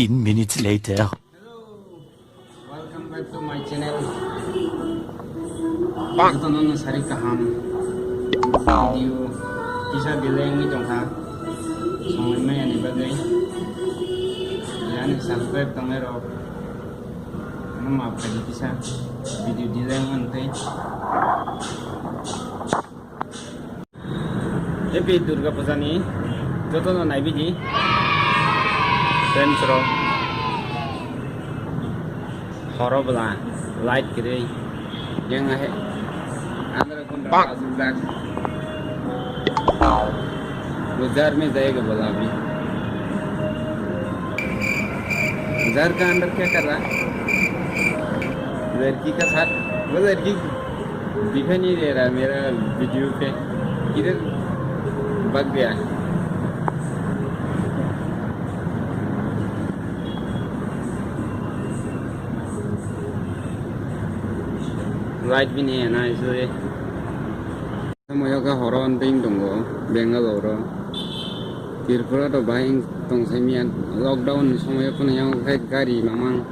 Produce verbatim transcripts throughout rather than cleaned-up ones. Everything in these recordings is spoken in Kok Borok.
fifteen minutes later. Welcome back to my channel. Jotono no sari kaham. Video kisa delay wngwi tongkha. Somoi maya ni bagwi. Yani subscribe tongnai rok. Ano maaf khaidi kisa. Video delay wngwi tongkha. Happy Durga Puja ni jotono naibidi friends rok. Horo bwla light kwrwi yang ahe andhra kundra aswk jak. Ujar mein jayega bola abhi. Jar ka andar kya kar raha? Ladki ka sath, wo ladki दिखाई नहीं दे रहा मेरा वीडियो पे, किधर भाग गया? Light भी नहीं है ना, इसलिए। Moyoga horo ding dongo Bangalore o. Tripura to bahai tong sai miya, lockdown ni somoyo phano yang khai gari mamang.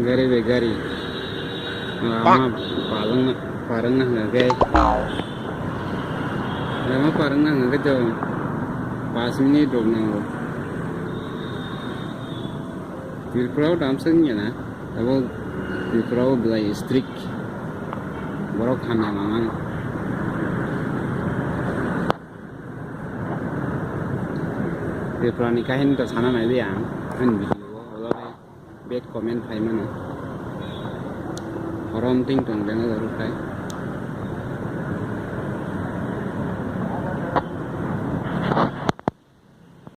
Gari bai gari. Lama parwngna, parwngna hwnkha khe. Lama parwngna hwnkha khe to paanch minute rok nango. Tripura o tamsa wngya na. Abo Tripura o belai strict. Borok hamya mamang. Tripura ni kahini to sana nai liya ang. Ani video o olode bad comment phai mano. Horom ting tong deno dorok khai.